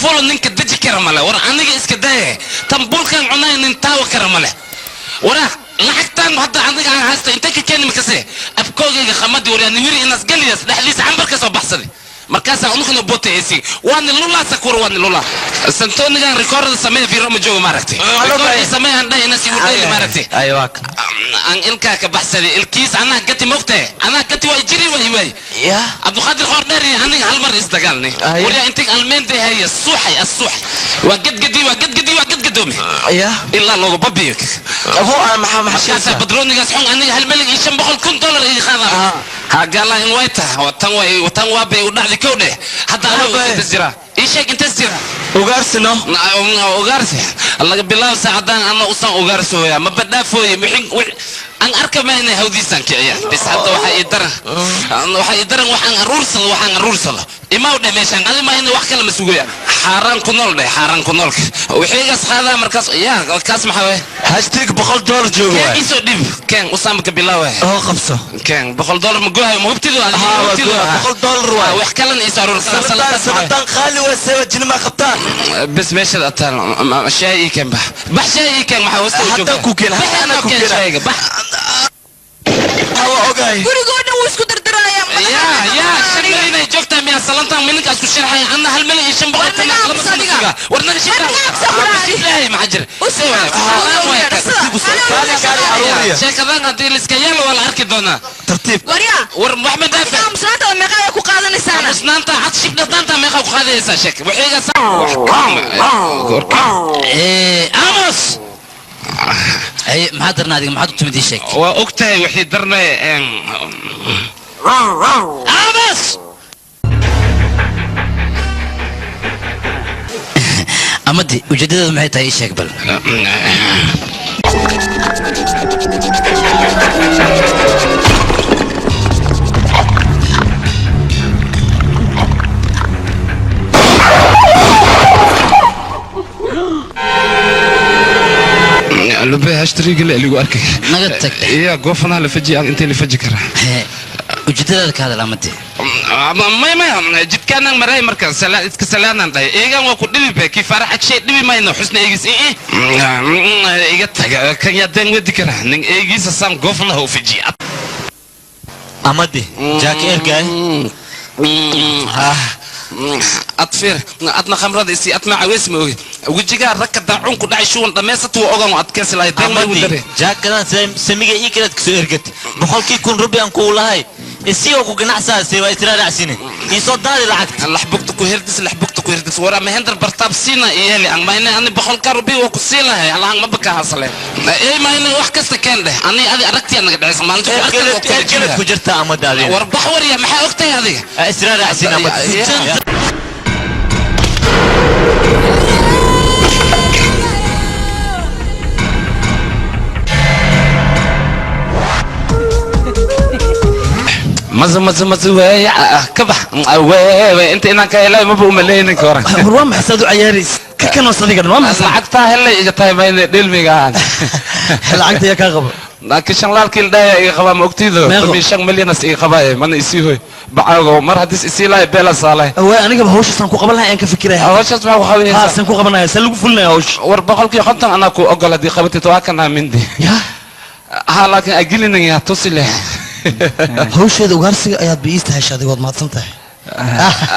Fuulo ninka deji kara male. War aniga iska daye, tan bulkan cunaya nin taawa kara male. Waraa lacagtan hadda aniga aan haysta intay ka keeni makase abkoogayga khamadi. Waryaa nimiri inaas geliyas dhexdiisa cambar ka soo baxsaday, markaasaa unukana boota esi waani lulaa sakura, waani lulaa santoonigan rikoorada sameeya. Fiiro ma joogo, maaragtay? Rikoorkii sameeya aan dhahay inaas igu dhayli, maaragtay? Aan ilkaa ka baxsaday, ilkiis anaa gati, mogtahe? Anaa gati, waa jiri waay waay. Cabduqaadir Qoor Dheer iyo aniga hal mar isdagaalnay. Waryaa intig almeenda haya suuxay asuuxay, waa gadgadi, waa gadgadi, waa gadgadoomi ilaa looga babiyo. Markaasaa badroonigaas xun aniga 1,500,000 dollar iga qaada hagala in way taha. Tan way, tan waa bay u dhacdi kow dheh. Hadda adigu intaas jira, ii sheeg, intaas jira? Ugaarsino. Ugaarsi laga bilaabo saacadaan ana usan ugaarsooya ma badhaafooye. Aan arka mayna hawdiisaan kiciya bis. Hadda waxaa ii daran, waxaa ii daran, waxaan aruursado, waxaan aruursado imaw dheh meeshaan. Adi mahayna wax kale ma sugaya. Xaaraan ku nool dheh, xaaraan ku noolka wixiigaas qaadaa markaas. Yaa kaas maxaa waye? #$100 joogo. Keen waay. Isoo dhib, keen usaama ka bilaawa. Oo qabso. Keen $100 ma gohayo, ma hubtido? Haa, waa goha, $100 waay. Wax kalena isoo aruursada. Sanadan qaali waa, sewa jinima qabtaan. Bes meeshaad ataan shaay ii keen, bax bax, shaay ii keen. Maxaa hoosta u Haddaan joogtaa? ku keen, Bax, haddaan anaa ku keen keena. shaayga, bax. Waa ogahay. Gurigoo dhan wuu isku dardarayaa. Yaa 5 milyan ay joogtaa miyaa? Salantan mininkaas ku sharxaya anna 1,500,000 War naga lama sano aqsa sugaa. War naga War naga aqsa kulaadi. shiblahay, maxaa jira? Sheekadan haddii liska yeelo waa la arki doonaa. Tartiib. Waryaa. War wax ma daafa. Aamusnaanta meeqa ayaa ku qaadanaysaana? Aamusnaanta cad shibdhataanta meeqa ku qaadaysaa? Sheek waxiiga amos. Ay, maxaa darna adiga? Maxaad u timid? Ii sheeg. Waa og tahay wixii darnay. Amos. Amadi, ujeeddadaadu maxay tahay? Ii sheeg bal. Lube hashtriga le ligu arkay. Naga tag. Iya goofanaha la faji aan intee la faji karaa? Hee, ujeeddadaada ka hadal, Amadi. Maya maya, jidkaanaan maray marka iska salaanaan dhahay. Eegan waa ku dhibi be kii faarax agshay dhibi mayno xusna eegis iga taga kan yaa deen wedi karaa nin eegiisa saan goofanaha u fajiya. Amadi jaaki ergaay. Adfir adna khamrada isi adma caweys ma ogid wejigaa ragka daacun ku dhacay shuwan dhammaysat waa ogan adkeensi lahay deen ma igu Amadi dare. Jaakadan samiga ii kalead kasoo ergat 100,000 rubi aan kuu lahay isii oo ku ganacsaa sewa israaracsine iisoo daadi lacagta. Lax bugta ku herdis, lax bugta ku herdis. Wara mahendar bartaab siina iyo heli ang mayne ani 100-ka rubi waa ku sii lahay alahang ma baka hasale ey mayne wax kasta keen dheh. Ani adi aragtiya naga dhacaysa maalinta ku arkay waa kala ergelad jiraa. Ku jirta amadi adiga. War bax warya, maxaa ogtahay adiga? Israaracsine Amadi. Ya. Mazu mazu mazu weey ka bax weey, inta inaan ka helay maba umaleynin ka horan. War waa maxay saad u cayaarays ka kanos adiga dhan? Waa maxay? Lacagtaa helay iga tahay mayne dhilmiga ahaan. Lacagta yaa kaa qabo? Laakiin shan laalkii la dhahaya iga qabaa, ma ogtiido? Meeqo? 15 milyanas iga qabaaye, mana isii hoy bacaago mar haddis isii lahay beela saalay. Waay anigaba hawshaasaan ku qaban lahay aan ka fikiraya. Hawshaas maxaa ku qabanaysaa? Haa, saan ku qabanaya, saan lagu fulinaya hawsha. War 50% anaa ku ogol haddii qabatid, waa kanaa mindi. Ya. Ha, laakiin agilinan yaa tusi leh. Hawsheeda ugaarsiga ayaad ba iista heshay adiga, waad mahadsan tahay.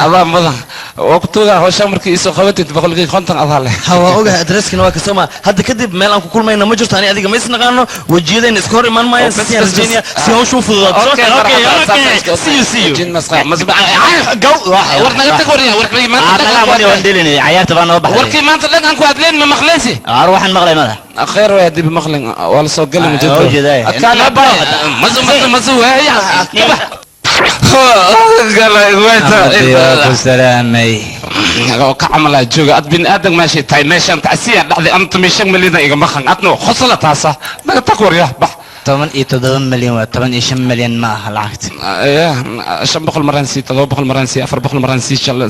Adaa mudan, waa ku tuugaa hawsha markii isoo qabatid, 50% adaa leh. Ha, waa ogahay, adresskana waa kasoma. Hadda kadib meel aan ku kulmayna ma jirto, ani adiga ma isnaqaano, wejiyadayna iska hor imaan maayaan. Oh, bas, si aan bas, bas. rajaynaya si hawsha u fududaato. Okay, okay. marxaba, Okay, saas see you, see you. Jin masqa masba. Gaw war naga tag warya, warkii maanta dhan aan ku Amadi waan hadleen. dhelinay, cayaarta baa noo baxday. Warkii maanta dhan aan ku hadleen ma maqleysi? Ar waxaan maqlay madax. Khayr way haddii maqlin waa la soo gali. Ah, Majeedo. waa ujeedaa. Adkaan abay mazu mazu mazu weeya Amadi waa ku salaamay. Oo ka camalaa jooga ad bini aadan meeshay tahay meeshaan tacsiya dhacday anta 5 milyana igama maqan adna khosla taasa naga tag warya bax. 17 milyan waa, 15 milyan ma aha lacagta. Ya 500 maraan sii, 700 maraan sii, 400 maraan sii, 300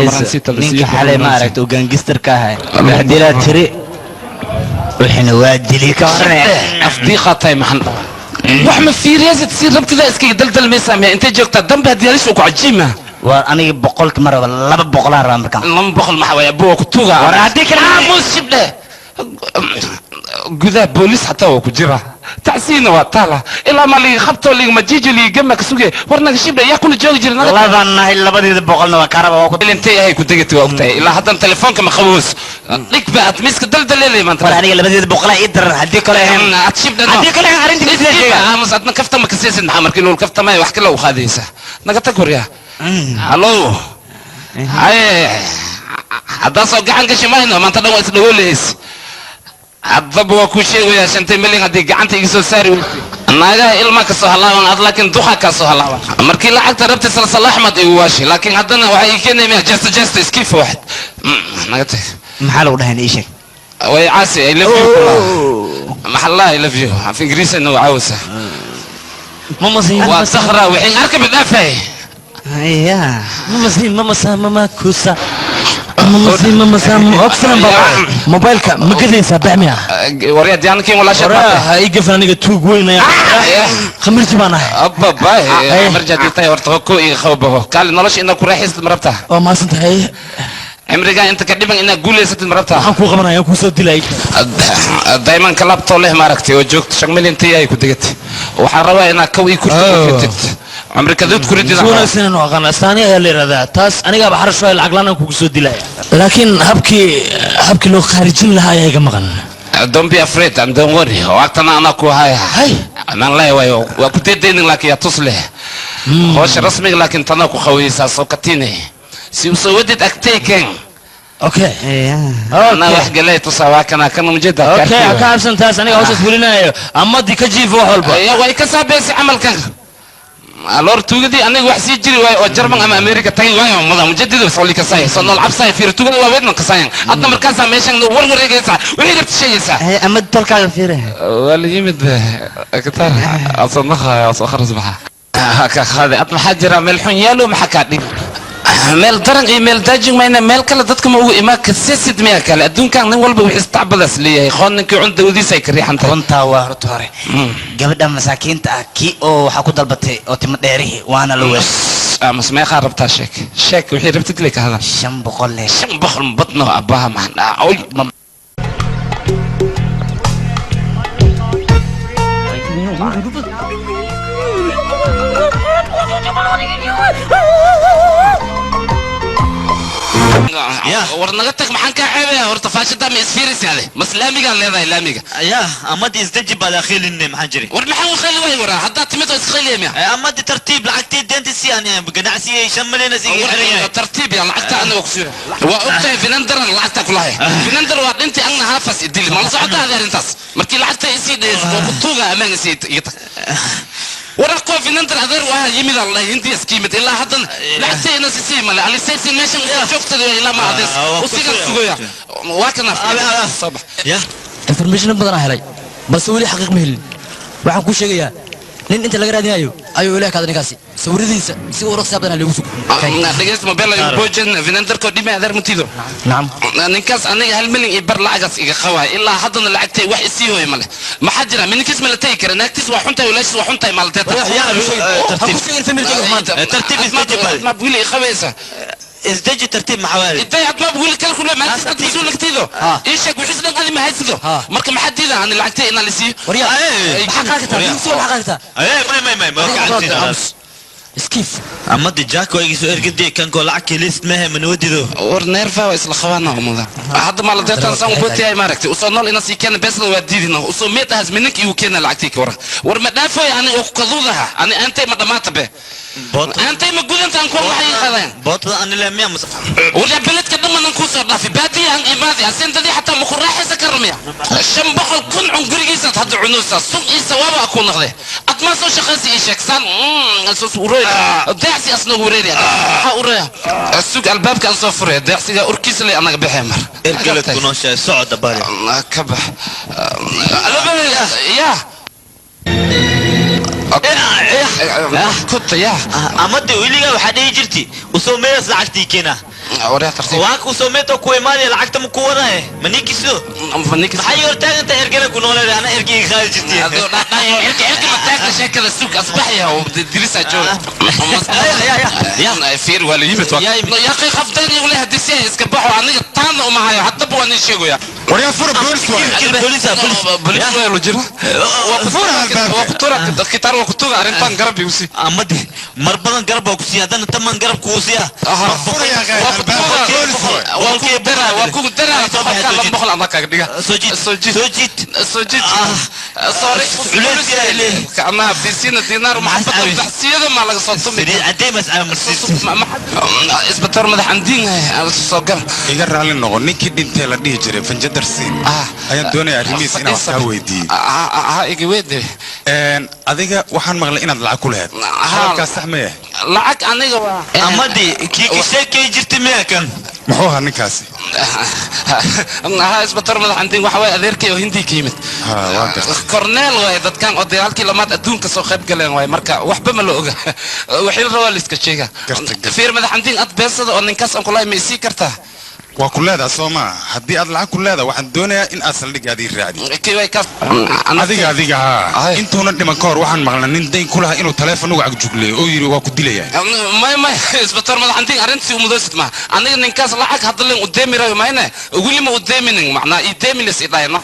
maraan sii. Ninka xalay ma aragta uu gangistarka ahay waxdilaa tiri wixina waa dili ka horne. Afdiiqaa tahay, maxan wax ma fiiriyaysid? Si rabtida iskaga daldalmaysaa miya? Intay joogtaa dambe haddii halis uu ku cajiima. Waa aniga 100 ma rabo, 200 aan rabaa markaan. 200 maxaa waaya buwa ku tuuga. War haddii kale aamus shibdhe. Gudaha booliis xataa waa ku jira, tacsiina waa taala ilaa ma liiga qabto liiga majiijo liiga gama ka suge. War naga shibdhe, yaa kula joogi jira naga. Labaan nahay, labadeeda boqolna waa kaa raba, waa ku intay ahay ku degati waa ogtahay, ilaa haddan telefoonka ma qaboos dhig ba ad miska daldaleelay maanta. War aniga labadeeda boqolaa ii daran, haddii kale ahayn ad shibdhe. Haddii kale ahayn arrinta misla sheega. Aamus, adna kafta ma kasaysid. Maxaa markii lool kaftamay wax kale u qaadaysa? Naga tag waryaa. Hallo, haye, haddaa soo gacan gashi mayno maanta dhan waa isdhagoolahays. Haddaba waa kuu sheegayaa 5 milyan haddii gacanta iga soo saari weyse, naagaha ilmaa ka soo halaaban ad, laakiin duqa kaa soo halaaban. Markii lacagta rabti salsal axmed igu waashi, laakiin haddana waxay ii keenaya miya jesto jesto iskiif waxad naga tag. Maxaa lagu dhahay? Ii sheeg. Way caasi I love you maxaa la I love you af ingiriisi inagu caawisa. Waa sakhra wixii arka bidhaafay. Ya. Mamasi mamasa mama kusa mamasi mamasa ogsanan baba, mobaylka ma gadaysaa bacmiya? Waryaa diyaankiin walaasha. Waraa ha ii gafan, aniga tuug weyn ayaa, khamirti baan ahay. Abba bay marja diitay horta ko iga qawbaho kaali nolosha inaad ku raaxaysatid ma rabtaa? Waa mahadsan tahay. Cimrigaa inta ka dhiman inaad guulaysatid ma rabtaa? Maxaan kuu qabanaya? Kuu soo dilay. Daymanka labtoo leh maaragtay oo joogto 5 milyan tii ay ku degatay, waxaan rabaa inaad kaw ii kurto ku fitid cumri kaduud ku ridid. Si wanaagsan inuu aqaan astaani ayaa la yidhahdaa taas. Anigaaba xarash waay, lacag laan aan kugu soo dilaya, laakiin habkii loo khaarijin lahaa ayaa iga maqan. Don't be afraid and don't worry, waqtana anaa ku haya. Hay. Anaan leeyahay waayo waa ku deedaynin, laakiin yaa tus leh howsha rasmiga, laakiin tanaa ku qawiyeysaa soo katine si u soo wadid agtay keen. Okay. Anaa wax galay tusaa, waa kana kana mujeda. Okay, ha ka cabsan taas, aniga hawshaas fulinayo amadii ka jiifo wax walba. Ya way ka saabeysay camalkan aloor tuugadii aniga wax sii jiri waayo oo Jarman ama America tagay waayo mada mujadid soli kasay soo nool cabsay fiir tuugada waa weedna kasayan adna markaasaa meeshan war wareegaysaa wixii rabta sheegaysaa. Ama tolkaaga fiire. Waa la yimid katar asanaha asoo kharas baxa ka qaaday ad. Maxaa jira? Meel xun yaalo maxaa kaa dhig meel daran iyo meel daajin mayna meel kale dadka ma ugu imaa kasesid miya kale adduunkan nin walba wixii istacbadaas leeyahay qoon ninkii cun dawadiisa ay ka riixan tahay. Runtaa waa horta hore gabadha masaakiinta ah kii oo waxaa ku dalbatay oo timo dheerihii waana la wees. Amas meeqaa rabtaa? Sheeg sheeg wixii rabtid lay ka hadal. 500 leh. 500 badno abbaha maxaan dhaca oy. War naga tag, maxaan kaa ceebaya horta? Faashada ma isfiiraysa ade mas laamigaan leedahay laamiga. Ya amadi isdeji baad akhiilinne, maxaan jiri? War maxaan u khayli waay? Waraa haddaad timid oo iskhayliya miya? Amadi tartiib, lacagtii deenta si aan ganacsigay 5 milyan is iga xiran yahay. Tartiib ya lacagta aniga ku siira waa ogtahay finandaran lacagta kulahay finandar waa dhintii angna haafas idili ma la socota adi arrintaas markii lacagta isii dhees oo ku tuuga ammaan isii iga tag. Waraa kuwa finandar adeer waa yimid aan lahay hindiya iska yimid ilaa haddan lacagta ina sisii male alisaysi meeshan usoo joogtada ilaa ma adees usigan sugaya waa kana soo bax. Ya. Information badan aan helay balse weli xaqiiq ma helin. Waxaan kuu sheegayaa nin inta laga raadinayo ayuu ilaah kaada ninkaasi sawiradiisa si uu raqsi badan loogu sugo. Dhegeysta mobile bojan finandarko dhime adeer mutido. Nacam. Ninkaas aniga 1 milyan iyo bar lacagaas iga qawaay ilaa haddana lacagtay wax isii hooy male. Maxaa jira? Minkiis ma la tegi kara? Naagtiis waa xuntahay, walaashiis waa xuntahay maalteeta. Ha ku sheegin familkayga xumaanta. Tartiib isdeji baad. Ma wili qabaysa? Isdeji tartiib, maxaa waale? Intay adma wili kala kule ma haysid mas-uul lagtiido ii sheeg wixii dhan adi ma haysido marka maxaa diida ani lacagtay inaan lisiiyo? Waryaa, maxaa qaadi kartaa? Maxaa qaadi kartaa? May may may ma gacantiina. Iskiif. Amadi jaako iga soo ergadi kankoo lacag kelist mehe manwadido. War neerfa waa isla qabaana umada hadda maaladeetan saan ubotiyahay maaragtay usoo nool ina sii keena beesna waa diidina usoo meed ahas minanka igu keena lacagtii ka waran. War ma dhaafoy ani oo kaduudaha ani aantay ma dhammaata be aantay ma gudantaan kuwa waxay ii qaadeen. Bootada anile miya mas? Waryaa beledka dhammanan kuu soo dhaafi baadiya aan imaadi asintadii xataa ma ku raaxaysa karamaya 500,000 cun gurigiisaad hadda cunaysaa sun ii sawaaba ku noqde ad maa soo shaqaysa ii sheegsaan ureer deecsi asnagu wareeraya maxaa ureeya sug albaabka aan soo furaya deecsiga urkiisa leh anaga baxee mar. Ergeled ku nooshahay socda bari. Ka bax ya kuta ya. Amadi weligaa waxaa dhihi jirti usoo meedas lacagtii keena. Waryaa, tartiib. Waa ku soo meeto ku imaanaya, lacagta ma ku wadaye, ma ninkiiso? Maxay hortaagantahay? Ergana ku nooleeda, ana ergeyga qaadi jirtay. Adoo dhaadhayo, cirka cirka ma taagta, sheekada sug, asbaxya oo dirisa jooga. Fiir, waa la yimid. Yaa yimid. Ya akhi, khafdeen igu leh hadisi iska baxo, aniga taana uma hayo, haddaba waa nin sheegaya. Waryaa, fura, boolis waay. Booliisa, boolis. Bolis waa lo jira. Fura albaabka. Waa kutura kitaar, waa kutuga arrintan garab igu sii. Amadi mar badan garab baa ku siiya, haddana taman garab kuu siiya. Fura yaa akhi, albaabka, boolis waay. Waa kugu dara, waa kugu dara. Soo baxay, soo jiid. 200 anaa kaaga dhiga. Soo jiid. Soo jiid. Soo jiid. Soo jiid. Sorry. Culays yaa ilaahay. Kacnaha bisiina dinaar maxabada Maxaa baxsiyada ma laga soo tumi. Saliid cadday mas aamusiis. Isbitaar madax andiin soo gal. Iga raalli noqo, ninkii dhintay la dhihi jiray Fanjadar Siin ayaan doonaya arrimihiis inaan wax kaa weydiiyo. Ha, iga weede. Adiga waxaan maqlay inaad lacag ku lahayd. Hadalkaas sax ma yahay? Lacag aniga waa Amadi kii ka sheekay jirtay miyaa kan? Muxuu ahaa ninkaasi? Ha, isbitaar madax andiin waxa waaye adeerkay oo Hindii ka yimid. Ha, waa gartay. Korneel waaye, dadkan odayaalkii lamaad adduunka soo qayb galeen waaye, marka waxba ma la oga, wixii la rabaa la iska sheega. Gartay, gartay. Fiir, madax andiin, ad beensada oo ninkaas aan kulahay ma isii kartaa? Waa ku leedaha soo maa? Haddii aad lacag ku leedaha, waxaan doonayaa in aad saldhiggaadii raacdid. Kii way kaas. Adiga, adiga, haa. Ay. Intuuna dhiman ka hor waxaan maqlay nin dayn ku lahaa inuu taleefon uga cagjugleeyo oo yidhi waa ku dilayaa. May, may, isbitaar madax andiin, arrintii umudoosid ma aniga ninkaas lacag hadda len udeemirayo mayne, weli ma udeeminin, macnaa ideemilis idhahayno.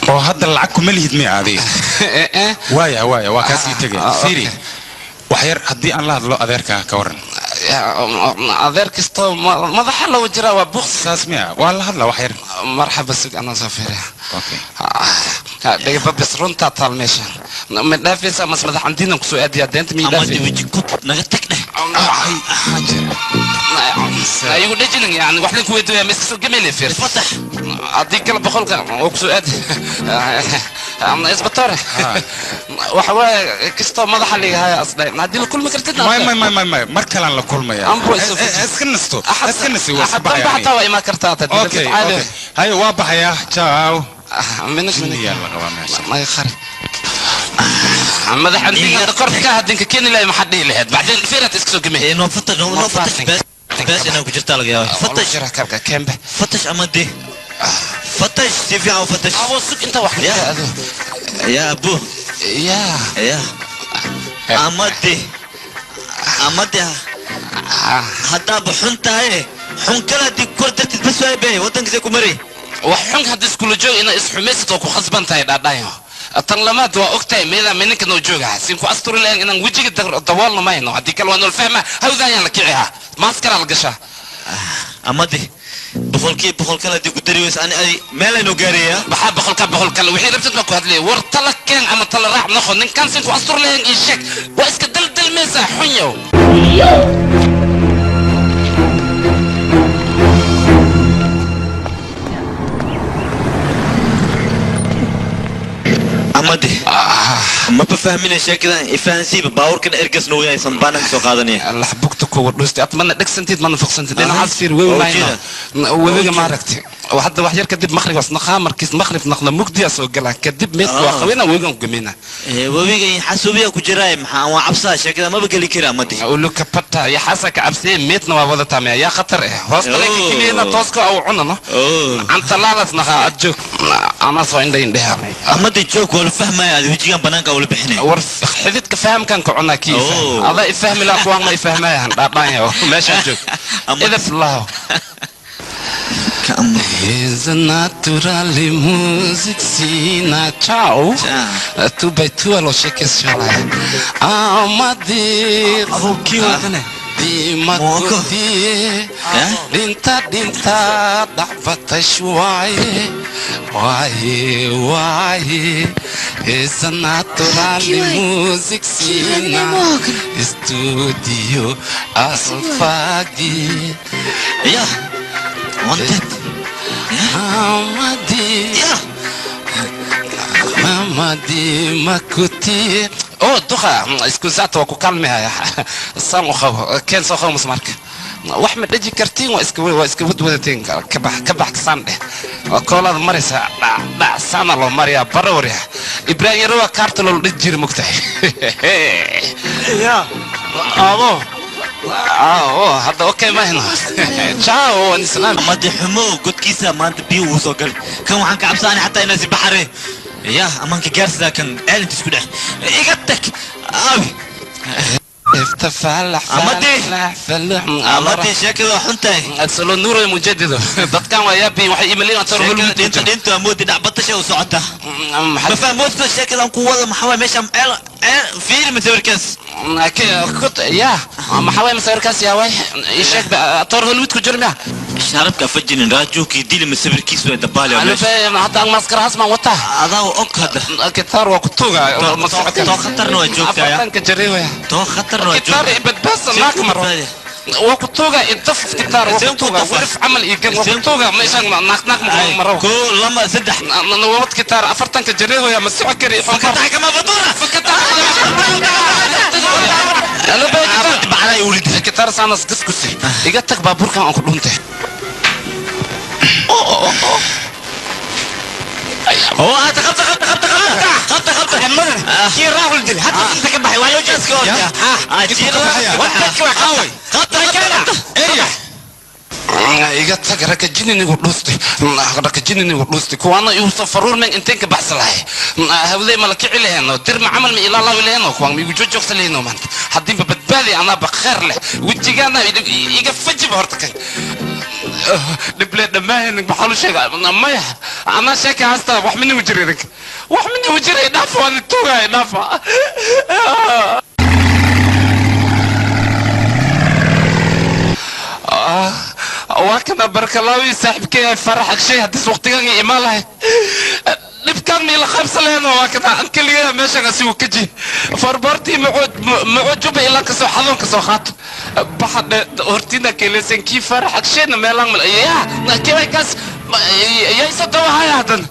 Oo hadda lacag kuma lihid miya adiga? Waaya, waaya, waa kaasii tegay. Fiiri, wax yar haddii aan la hadlo adeerkaa ka waran? Adeer kastoo madaxa lagu jiraa waa buuqsi. Saas miya? Waa la hadla wax yar. Marxaba, sug, anaa soo fiiriya. Okay. Dhegababis, runtaa taal meeshan ma dhaafaysa mas madax andiinan kusoo aadiyaa deenta miy Amadi dhaafay. Weji kub naga tag dheh. Igu dhejinin, yani wax lin ku weydiiyaa, ma iska soo gemeyne, fiir. Fatax. Haddii kale 100-ka oo kusoo aadi isbatoore. Waxa waaye kastoo madaxa ligahaya asdhay haddii la kulmi kartid. May, may, may, may, may, mar kalaan la kulmaya. Ambo iso Iska nasto, iska nasi, waa iska danba baxaya. Xataa waa imaan kartaa. Okay, okay, haye, waa baxayaa, ciao. Minig minig. Jinniyaa la qabaa meesha. Naga khari madax andiin hadda korka hadinka keeni lahay, maxaa dhihi lahayd bacdeen? Fiirad iska soo gemey. Noo fatash, noo fatash, bees bees inaa ku jirtaa laga yaabaa. Fatash. Jira kembe. Fatash, amadi, fatash si fiican u fatash. Abo, sug, inta wax ku Ya. jira ado. Ya abu. Ya. Ya amadi, amadi, haddaaba xun tahay, xun kale haddii kor dartid bas waay be waddankiisa ku mari. Wax xun hadda iskula joog inaa isxumaysid oo ku khasban tahay dhaadhayo. Tan lamaad waa og tahay meedaa mininka noo jooga siin ku asturi lahayn inaan wejiga daboolno mayno, haddii kale waa nool fahma, hawda ayaan la kicihaa, maaskaraa la gashaa. Amadi 100% kale haddii ku dari weysa, ani adi meelaynu gaarayaa. Maxaa 100-ka 100 kale? Wixii rabtid baa ku hadlaya. War tala keen ama tala raac noqo, ninkan siin ku asturi lahayn ii sheeg, waa iska daldalmaysaa xunyow. Amadi, maba fahmina sheekadan, ifahansiiba. Baabuurkan ergas noogu yahay, sanbaanaan soo qaadanaya. Allah bugta kuwa dhustay, ad mana dhegsantid mana foqsantid, dhinacaas fiir wewi. Oo Mayno jeeda. webiga maaragtay hadda wax yar kadib maqrib wasnaqaa, markiis maqrib naqda mugdiyaa soo galaa, kadib meedka waa qawena, webigan ku gameyna. Webiga xasuubiya ku jiraay, maxaa waan cabsaa, sheekada maba geli kara amadi. Uluka pata ya xasa ka cabsiye, meedna waa wada taamaya, yaa khatar eh hoosta Oh. ka keliyana tooska au cunano. Oh. Cantalaadaas naqaa, ad joog, anaa soo indha indheha. Amadi joog, waa la fahmaya, adi wejigan banaanka wala bixinay. War xididka fahamkan ka cunaa kii. Oh. Adaa ifahmi laa, kuwaan ma ifahmayahan dhaadhaanya, meeshaan joog. Idaf laho. Is a naturally music sina ciao. Two by two alo sheekaysa shalay amadir. Adoo kii wadane. Dimakotiye dhinta dhinta dhacbatash waaye waaye waaye is a naturally music sina studio alfagi. Ya wanted. Amadi. Ya. Mamadi makuti oo duqa isku saata waa ku kaalmihaya, saan u qabo, keen soo qabo musmarka, wax ma dheji kartiin, waa iska wadwadateen, ka bax, ka bax, saan dheh, waa koolaad maraysaa, dhac dhac, saana loo mariyaa barawriya Ibraahim yaro, waa kaarta loola dheji jiri mogtahay. Ya abo. Hadda okay ma hino. Ciao, waan islaam. Amadi xumo godkiisa maanta biyo uu soo galay. Kan waxaan ka cabsanay xataa inaan si baxare. Ya, amaanka gaarsidaa kan ceelinta isku dhex. Iga tag. Aabi. Tafalax. Amadi. Falax. Amadi sheekada waa xun tahay. Salo nuuro mujadido. Dadkan waa yaabi waxay iimaleen tar Sheekada dhinta dhinta waa moodi dhac batasha u socota. Ma fahmoodka sheekadan ku wada maxaa waay meesha ceel ceel fiiri masawirkaas. Ya, maxaa waay masawirkaas yaa waay? Ii sheeg tor Hollywood ku jiro miya? Sharabka fajinin raajuukii dili masawirkiis way dabaali waa meesha. Albe hadda aan maskarahaas maan wataa. Adaa og hadda. Kitaar waa ku tuuga. Too khatarna waa joogtaa ya. Afartanka jari waay. Too khatarna waa Kitaar joogtaa. badbaadsan naag maro. Waa ku tuuga intaf kitaar waa ku tuuga warif camal iyo gan waa ku tuuga meeshaan naaq naaq maro. Koo lama saddex. Wad kitaar afartanka jari waay ma socon kari. Fakatax kama fadura. Fakatax. Kitaar saanas gaskusi. Iga tag baabuurkan aan ku dhuntay. هو هات خبطه خبطه خبطه خبطه خبطه خبطه kii raahul dil hadda inta ka baxay waa loo jeedaa. Iga tag rakajininigu dhuustay rakajininigu dhuustay kuwaana igu soo faruurmeen inteen ka baxsan lahay hawdey ma la kici laheeno dirma camal ma ilaalaawi laheeno kuwaan ma igu jojoogsan laheeno maanta haddiinba badbaadi anaaba kheer leh wejigaana iga fajiba horta kan dhible dhammaaheen maxaa lu sheega maya anaa sheeka haasta wax minigu jira idinka wax minigu jira idhaafa waan tuugaya idhaafa. Waa kana barkalaawi saaxiibkay farax agshay haddii waqtigan imaan lahay dhibkaan miila qaybsan lahayn waa kana an keligaa meeshan asigu ka ji farbartii macood juba ilaa kasoo xadoon kasoo qaato baxa hortiina keeleysan kii farax agshayna meelaan mal yaa kiwaykaas yaysa dawahaya haddan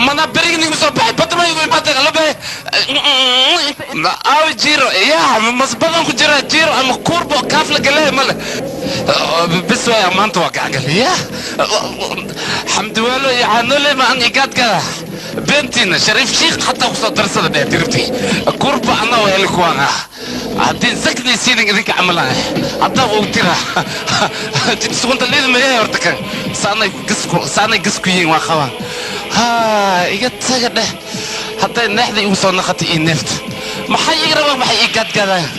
mana berigi nigu soo baxay badma igu imaadeen alabe aawi jiro yaa masbadan ku jira jiro ama kuurbo kaaf la galay male bes waaya maanta waa gacangal ya xamdiwaalo iyo caanole ma an igaadgada beentiina shariif shiikh xataa kusoo darsada dheh diribti kuurba anaa waa heli kuwaan ah haddii saknay siinin idinka camalaan haddaa uu tira sugunta liidi mayahay horta kan saanay gasku saanay gasku yihiin waa qabaan haa iga taga dheh hadday neexda igu soo naqatay iyo neefta maxay iga rabaan maxay ii gaadgaadayaan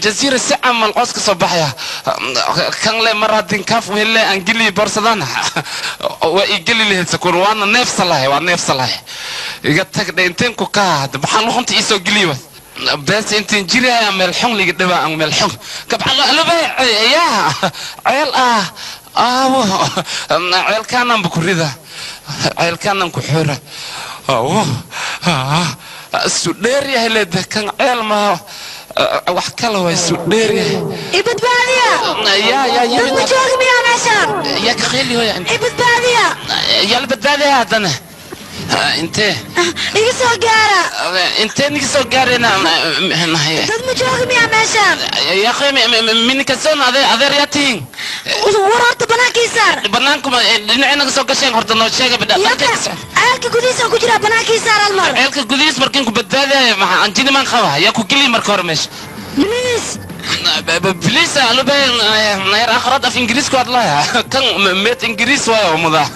jaziira si camal coos ka soo baxaya kan le mar haddin kaaf wehelle aan geliyi boorsadaan waa ii geli lahayd sakuun waana neefsa lahay waa neefsa lahay iga tag dhe inteen ku kaa maxaa luqunta ii soo geliyi bees intiin jiraya meel xun liga dhawaa aan meel xun kabcalube yaa ceel ah aawo ceelkaananba ku rida ceelkaanan ku xura awo su dheer yahay leeda kan ceel maaha wax kale way su dheer yahay. Ibadbaadiya. Ya ya ya. Dad ma jooga miyaa meeshaan? Yaa ka qeyli hooya. Ibadbaadiya. Yaa la badbaadaya haddana intee iga soo gaara. Intee niga soo gaarayna? Dad ma jooga miyaa meeshaan? Yaa qoy minikasoon adeer yaa tihiin. War horta banaankii saar. Banaankuma dhinacee naga soo gasheen horta noo sheega bidha. Ceelka gudihiisa ku jiraa banaankii saar almar. Ceelka gudihiis markiin ku badbaadaya maxaa anjini maan qaba yaa ku geli marka hore meesha. Please. Please alube yar akhrad af ingiriisku hadlaya kan meed ingiriis waayo mudaa.